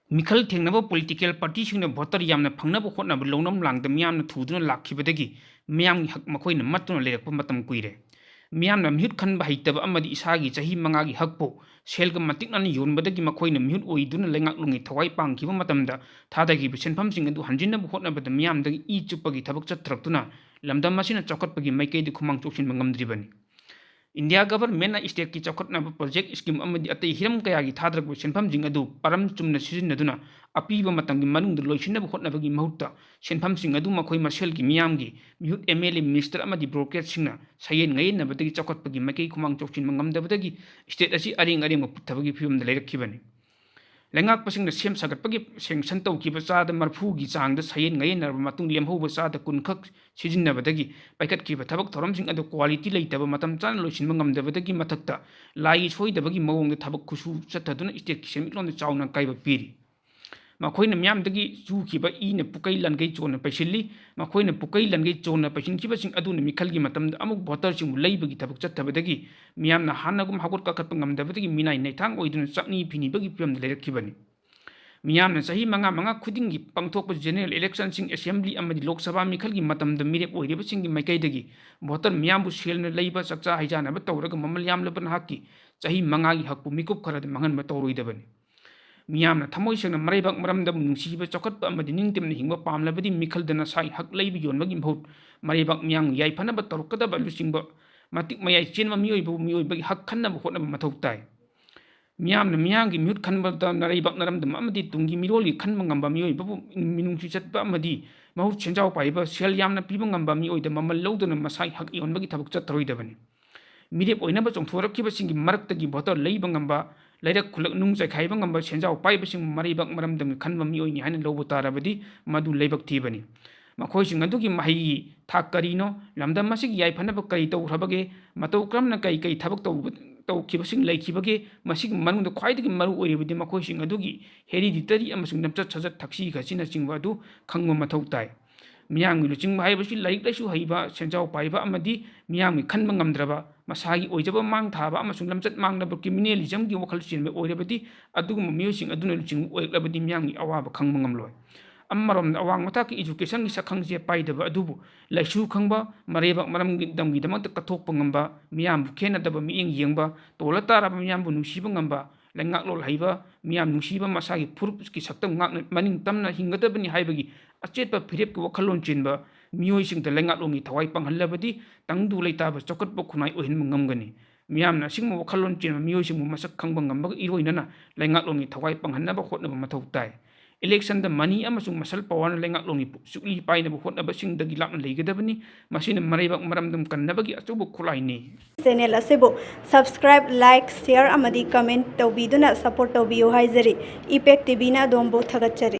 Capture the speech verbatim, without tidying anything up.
ꯃꯤꯈꯜ ꯊꯦꯡꯅꯕ political partyꯁꯤꯡꯅ voter ꯌꯥꯝꯅ ꯐꯪꯅꯕ ꯍꯣꯠꯅꯕ ꯂꯧꯅꯝ ꯂꯥꯡꯗ ꯃꯤꯌꯥꯝꯅ ꯊꯨꯗꯨꯅ ꯂꯥꯛꯈꯤꯕꯗꯒꯤ ꯃꯤꯌꯥꯝꯒꯤ ꯍꯛ ꯃꯈꯣꯏꯅ ꯃꯠꯇꯨꯅ ꯂꯩꯔꯛꯄ ꯃꯇꯝ ꯀꯨꯏꯔꯦ꯫ ꯃꯤꯌꯥꯝꯅ ꯃꯤꯍꯨꯠ ꯈꯟꯕ ꯍꯩꯇꯕ ꯑꯃꯗꯤ ꯏꯁꯥꯒꯤ ꯆꯍꯤ ꯃꯉꯥꯒꯤ ꯍꯛꯄꯨ ꯁꯦꯜꯒ ꯃꯇꯤꯛ ꯅꯥꯟꯅ ꯌꯣꯟꯕꯗꯒꯤ ꯃꯈꯣꯏꯅ ꯃꯤꯍꯨꯠ ꯑꯣꯏꯗꯨꯅ ꯂꯩꯉꯥꯛꯂꯣꯟꯒꯤ ꯊꯋꯥꯏ ꯄꯥꯡꯈꯤꯕ ꯃꯇꯝꯗ ꯊꯥꯗꯈꯤꯕ ꯁꯦꯟꯐꯝꯁꯤꯡ ꯑꯗꯨ ꯍꯟꯖꯤꯟꯅꯕ ꯍꯣꯠꯅꯕꯗ ꯃꯤꯌꯥꯝꯗꯒꯤ ꯏ ꯆꯨꯞꯄꯒꯤ ꯊꯕꯛ ꯆꯠꯊꯔꯛꯇꯨꯅ ꯂꯝꯗꯝ ꯑꯁꯤꯅ ꯆꯥꯎꯈꯠꯄꯒꯤ ꯃꯥꯏꯀꯩꯗ ꯈꯨꯃꯥꯡ ꯆꯥꯎꯁꯤꯟꯕ ꯉꯝꯗ꯭ꯔꯤꯕꯅꯤ꯫ ꯏꯟꯗꯤꯌꯥ governmentꯅ stateꯀꯤ ꯆꯥꯎꯈꯠꯅꯕ project scheme ꯑꯃꯗꯤ ꯑꯇꯩ ꯍꯤꯔꯝ ꯀꯌꯥꯒꯤ ꯊꯥꯗꯔꯛꯄ ꯁꯦꯟꯐꯝꯁꯤꯡ ꯑꯗꯨ ꯄꯔꯝ ꯆꯨꯝꯅ ꯁꯤꯖꯤꯟꯅꯗꯨꯅ ꯑꯄꯤꯕ ꯃꯇꯝꯒꯤ ꯃꯅꯨꯡꯗ ꯂꯣꯏꯁꯤꯟꯅꯕ ꯍꯣꯠꯅꯕꯒꯤ ꯃꯍꯨꯠꯇ ꯁꯦꯟꯐꯝꯁꯤꯡ ꯑꯗꯨ ꯃꯈꯣꯏ ꯃꯁꯦꯜꯒꯤ ꯃꯤꯌꯥꯝꯒꯤ ꯃꯤꯍꯨꯠ, MLA, minister ꯑꯃꯗꯤ bureaucratꯁꯤꯡꯅ ꯁꯌꯦꯟ ꯉꯌꯦꯟꯅꯕꯗꯒꯤ ꯆꯥꯎꯈꯠꯄꯒꯤ ꯃꯥꯏꯀꯩ ꯈꯨꯃꯥꯡ ꯆꯥꯎꯁꯤꯟꯕ ꯉꯝꯗꯕꯗꯒꯤ state ꯑꯁꯤ ꯑꯔꯦꯡ ꯑꯔꯦꯡꯕ ꯄꯨꯠꯊꯕꯒꯤ ꯐꯤꯕꯝꯗ ꯂꯩꯔꯛꯈꯤꯕꯅꯤ꯫ ꯂꯩꯉꯥꯛꯄꯁꯤꯡꯅ ꯁꯦꯝ ꯁꯥꯒꯠꯄꯒꯤ sanction ꯇꯧꯈꯤꯕ ꯆꯥꯗ ꯃꯔꯐꯨꯒꯤ ꯆꯥꯡꯗ ꯁꯌꯦꯟ ꯉꯌꯦꯟꯅꯔꯕ ꯃꯇꯨꯡ ꯂꯦꯝꯍꯧꯕ ꯆꯥꯗ ꯀꯨꯟ ꯈꯛ ꯁꯤꯖꯤꯟꯅꯕꯗꯒꯤ ꯄꯥꯏꯈꯠꯈꯤꯕ ꯊꯕꯛ ꯊꯧꯔꯝꯁꯤꯡ ꯑꯗꯨ quality ꯂꯩꯇꯕ, ꯃꯇꯝ ꯆꯥꯅ ꯂꯣꯏꯁꯤꯟꯕ ꯉꯝꯗꯕꯗꯒꯤ ꯃꯊꯛꯇ ꯂꯥꯏꯒꯤ ꯁꯣꯏꯗꯕꯒꯤ ꯃꯑꯣꯡꯗ ꯊꯕꯛ ꯈꯨꯠꯁꯨ ꯆꯠꯊꯗꯨꯅ stateꯀꯤ ꯁꯦꯟꯃꯤꯠꯂꯣꯟꯗ ꯆꯥꯎꯅ ꯑꯀꯥꯏꯕ ꯄꯤꯔꯤ꯫ ꯃꯈꯣꯏꯅ ꯃꯤꯌꯥꯝꯗꯒꯤ ꯆꯨꯈꯤꯕ ꯏꯅ ꯄꯨꯀꯩ ꯂꯟꯒꯩ ꯆꯣꯟꯅ ꯄꯩꯁꯤꯜꯂꯤ꯫ ꯃꯈꯣꯏꯅ ꯄꯨꯀꯩ ꯂꯟꯒꯩ ꯆꯣꯟꯅ ꯄꯩꯁꯤꯟꯈꯤꯕꯁꯤꯡ ꯑꯗꯨꯅ ꯃꯤꯈꯜꯒꯤ ꯃꯇꯝꯗ ꯑꯃꯨꯛ voterꯁꯤꯡꯕꯨ ꯂꯩꯕꯒꯤ ꯊꯕꯛ ꯆꯠꯊꯕꯗꯒꯤ ꯃꯤꯌꯥꯝꯅ ꯍꯥꯟꯅꯒꯨꯝ ꯍꯧꯒꯠ ꯀꯥꯈꯠꯄ ꯉꯝꯗꯕꯗꯒꯤ ꯃꯤꯅꯥꯏ ꯅꯩꯊꯥꯡ ꯑꯣꯏꯗꯨꯅ ꯆꯥꯛꯅꯤ ꯐꯤꯅꯤꯕꯒꯤ ꯐꯤꯕꯝꯗ ꯂꯩꯔꯛꯈꯤꯕꯅꯤ꯫ ꯃꯤꯌꯥꯝꯅ ꯆꯍꯤ ꯃꯉꯥ ꯃꯉꯥ ꯈꯨꯗꯤꯡꯒꯤ ꯄꯥꯡꯊꯣꯛꯄ general electionꯁꯤꯡ, assembly ꯑꯃꯗꯤ ꯂꯣꯛ ꯁꯚꯥ ꯃꯤꯈꯜꯒꯤ ꯃꯇꯝꯗ ꯃꯤꯔꯦꯞ ꯑꯣꯏꯔꯤꯕꯁꯤꯡꯒꯤ ꯃꯥꯏꯀꯩꯗꯒꯤ voter ꯃꯤꯌꯥꯝꯕꯨ ꯁꯦꯜꯅ ꯂꯩꯕ, ꯆꯥꯛꯆꯥ ꯍꯩꯖꯥꯟꯅꯕ ꯇꯧꯔꯒ ꯃꯃꯜ ꯌꯥꯝꯂꯕ ꯅꯍꯥꯛꯀꯤ ꯆꯍꯤ ꯃꯉꯥꯒꯤ ꯍꯛꯄꯨ ꯃꯤꯀꯨꯞ ꯈꯔꯗ ꯃꯥꯡꯍꯟꯕ ꯇꯧꯔꯣꯏꯗꯕꯅꯤ꯫ ꯃꯤꯌꯥꯝꯅ ꯊꯃꯣꯏ ꯁꯦꯡꯅ ꯃꯔꯩꯕꯥꯛ ꯃꯔꯝꯗꯝ ꯅꯨꯡꯁꯤꯕ, ꯆꯥꯎꯈꯠꯄ ꯑꯃꯗꯤ ꯅꯤꯡꯇꯝꯅ ꯍꯤꯡꯕ ꯄꯥꯝꯂꯕꯗꯤ ꯃꯤꯈꯜꯗ ꯅꯁꯥꯒꯤ ꯍꯛ ꯂꯩꯕ ꯌꯣꯟꯕꯒꯤ ꯃꯍꯨꯠ ꯃꯔꯩꯕꯥꯛ ꯃꯤꯌꯥꯝꯒꯤ ꯌꯥꯏꯐꯅꯕ ꯇꯧꯔꯛꯀꯗꯕ ꯂꯨꯆꯤꯡꯕ ꯃꯇꯤꯛ ꯃꯌꯥꯏ ꯆꯦꯟꯕ ꯃꯤꯑꯣꯏꯕꯕꯨ ꯃꯤꯑꯣꯏꯕꯒꯤ ꯍꯛ ꯈꯟꯅꯕ ꯍꯣꯠꯅꯕ ꯃꯊꯧ ꯇꯥꯏ꯫ ꯃꯤꯌꯥꯝꯅ ꯃꯤꯌꯥꯝꯒꯤ ꯃꯤꯍꯨꯠ ꯈꯟꯕꯗ ꯅꯔꯩꯕꯥꯛ ꯅꯔꯝꯗꯝ ꯑꯃꯗꯤ ꯇꯨꯡꯒꯤ ꯃꯤꯔꯣꯜꯒꯤ ꯈꯟꯕ ꯉꯝꯕ ꯃꯤꯑꯣꯏꯕꯕꯨ ꯃꯤꯅꯨꯡꯁꯤ ꯆꯠꯄ ꯑꯃꯗꯤ ꯃꯍꯨꯠ ꯁꯦꯟꯖꯥꯎ ꯄꯥꯏꯕ, ꯁꯦꯜ ꯌꯥꯝꯅ ꯄꯤꯕ ꯉꯝꯕ ꯃꯤꯑꯣꯏꯗ ꯃꯃꯜ ꯂꯧꯗꯨꯅ ꯃꯁꯥꯒꯤ ꯍꯛ ꯌꯣꯟꯕꯒꯤ ꯊꯕꯛ ꯆꯠꯊꯔꯣꯏꯗꯕꯅꯤ꯫ ꯃꯤꯔꯦꯞ ꯑꯣꯏꯅꯕ ꯆꯣꯡꯊꯣꯔꯛꯈꯤꯕꯁꯤꯡꯒꯤ ꯃꯔꯛꯇꯒꯤ voter ꯂꯩꯕ ꯉꯝꯕ, ꯂꯩꯔꯛ ꯈꯨꯜꯂꯛ ꯅꯨꯡ ꯆꯥꯏꯈꯥꯏꯕ ꯉꯝꯕ ꯁꯦꯟꯖꯥꯎ ꯄꯥꯏꯕꯁꯤꯡ ꯃꯔꯩꯕꯥꯛ ꯃꯔꯝꯗꯝꯒꯤ ꯈꯟꯕ ꯃꯤꯑꯣꯏꯅꯤ ꯍꯥꯏꯅ ꯂꯧꯕ ꯇꯥꯔꯕꯗꯤ ꯃꯗꯨ ꯂꯥꯏꯕꯛ ꯊꯤꯕꯅꯤ꯫ ꯃꯈꯣꯏꯁꯤꯡ ꯑꯗꯨꯒꯤ ꯃꯍꯩꯒꯤ ꯊꯥꯛ ꯀꯔꯤꯅꯣ? ꯂꯝꯗꯝ ꯑꯁꯤꯒꯤ ꯌꯥꯏꯐꯅꯕ ꯀꯔꯤ ꯇꯧꯈ꯭ꯔꯕꯒꯦ? ꯃꯇꯧ ꯀꯔꯝꯅ ꯀꯔꯤ ꯀꯔꯤ ꯊꯕꯛ ꯇꯧꯕ, ꯇꯧꯈꯤꯕꯁꯤꯡ ꯂꯩꯈꯤꯕꯒꯦ? ꯃꯁꯤꯒꯤ ꯃꯅꯨꯡꯗ ꯈ꯭ꯋꯥꯏꯗꯒꯤ ꯃꯔꯨ ꯑꯣꯏꯔꯤꯕꯗꯤ ꯃꯈꯣꯏꯁꯤꯡ ꯑꯗꯨꯒꯤ hereditary ꯑꯃꯁꯨꯡ ꯂꯝꯆꯠ ꯁꯥꯖꯠ, ꯊꯛꯁꯤ ꯈꯥꯁꯤꯅꯆꯤꯡꯕ ꯑꯗꯨ ꯈꯪꯕ ꯃꯊꯧ ꯇꯥꯏ꯫ ꯃꯤꯌꯥꯝꯒꯤ ꯂꯨꯆꯤꯡꯕ ꯍꯥꯏꯕꯁꯤ ꯂꯥꯏꯔꯤꯛ ꯂꯥꯏꯁꯨ ꯍꯩꯕ, ꯁꯦꯟꯖꯥꯎ ꯄꯥꯏꯕ ꯑꯃꯗꯤ ꯃꯤꯌꯥꯝꯒꯤ ꯈꯟꯕ ꯉꯝꯗ꯭ꯔꯕ, ꯃꯁꯥꯒꯤ ꯑꯣꯏꯖꯕ ꯃꯥꯡ ꯊꯥꯕ ꯑꯃꯁꯨꯡ ꯂꯝꯆꯠ ꯃꯥꯡꯂꯕ ꯀ꯭ꯔꯤꯃꯤꯅꯦꯂꯤꯖꯝꯒꯤ ꯋꯥꯈꯜ ꯆꯦꯟꯕ ꯑꯣꯏꯔꯕꯗꯤ, ꯑꯗꯨꯒꯨꯝꯕ ꯃꯤꯑꯣꯏꯁꯤꯡ ꯑꯗꯨꯅ ꯂꯨꯆꯤꯡꯕ ꯑꯣꯏꯔꯛꯂꯕꯗꯤ ꯃꯤꯌꯥꯝꯒꯤ ꯑꯋꯥꯕ ꯈꯪꯕ ꯉꯝꯂꯣꯏ꯫ ꯑꯃꯔꯣꯝꯗ, ꯑꯋꯥꯡ ꯃꯊꯥꯛꯀꯤ educationꯒꯤ ꯁꯛꯈꯪꯁꯦ ꯄꯥꯏꯗꯕ ꯑꯗꯨꯕꯨ ꯂꯥꯏꯁꯨ ꯈꯪꯕ, ꯃꯔꯩꯕꯥꯛ ꯃꯔꯝꯒꯤ ꯂꯝꯒꯤꯗꯃꯛꯇ ꯀꯠꯊꯣꯛꯄ ꯉꯝꯕ, ꯃꯤꯌꯥꯝꯕꯨ ꯈꯦꯟꯅꯗꯕ ꯃꯤꯠꯌꯦꯡ ꯌꯦꯡꯕ, ꯇꯣꯜꯂ ꯇꯥꯔꯕ ꯃꯤꯌꯥꯝꯕꯨ ꯅꯨꯡꯁꯤꯕ ꯉꯝꯕ, ꯂꯩꯉꯥꯛꯂꯣꯟ ꯍꯩꯕ, ꯃꯤꯌꯥꯝ ꯅꯨꯡꯁꯤꯕ, ꯃꯁꯥꯒꯤ ꯐꯨꯔꯨꯞꯀꯤ ꯁꯛꯇꯝ ꯉꯥꯛꯅ ꯃꯅꯤꯡ ꯇꯝꯅ ꯍꯤꯡꯒꯗꯕꯅꯤ ꯍꯥꯏꯕꯒꯤ ꯑꯆꯦꯠꯄ ꯐꯤꯔꯦꯞꯀꯤ ꯋꯥꯈꯜꯂꯣꯟ ꯆꯦꯟꯕ ꯃꯤꯑꯣꯏꯁꯤꯡꯗ ꯂꯩꯉꯥꯛꯂꯣꯟꯒꯤ ꯊꯋꯥꯏ ꯄꯥꯡꯍꯜꯂꯕꯗꯤ ꯇꯪꯗꯨ ꯂꯩꯇꯥꯕ ꯆꯥꯎꯈꯠꯄ ꯈꯨꯟꯅꯥꯏ ꯑꯣꯏꯍꯟꯕ ꯉꯝꯒꯅꯤ꯫ ꯃꯤꯌꯥꯝꯅ ꯑꯁꯤꯒꯨꯝꯕ ꯋꯥꯈꯜꯂꯣꯟ ꯆꯦꯟꯕ ꯃꯤꯑꯣꯏꯁꯤꯡꯕꯨ ꯃꯁꯛ ꯈꯪꯕ ꯉꯝꯕꯒ ꯏꯔꯣꯏꯅꯅ ꯂꯩꯉꯥꯛꯂꯣꯟꯒꯤ ꯊꯋꯥꯏ ꯄꯥꯡꯍꯟꯅꯕ ꯍꯣꯠꯅꯕ ꯃꯊꯧ ꯇꯥꯏ꯫ Electionꯗ money ꯑꯃꯁꯨꯡ muscle powerꯅ ꯂꯩꯉꯥꯛꯂꯣꯟꯒꯤ ꯆꯨꯛꯂꯤ ꯄꯥꯏꯅꯕ ꯍꯣꯠꯅꯕꯁꯤꯡꯗꯒꯤ ꯂꯥꯞꯅ ꯂꯩꯒꯗꯕꯅꯤ꯫ ꯃꯁꯤꯅ ꯃꯔꯩꯕꯥꯛ ꯃꯔꯝꯗꯝ ꯀꯟꯅꯕꯒꯤ ꯑꯆꯧꯕ ꯈꯨꯠꯂꯥꯏꯅꯤ꯫ Channel ꯑꯁꯤꯕꯨ subscribe, like, share ꯑꯃꯗꯤ comment ꯇꯧꯕꯤꯗꯨꯅ support ꯇꯧꯕꯤꯌꯨ ꯍꯥꯏꯖꯔꯤ꯫ ꯏꯄꯦꯛ ꯇꯤꯚꯤꯅ ꯑꯗꯣꯝꯕꯨ ꯊꯥꯒꯠꯆꯔꯤ꯫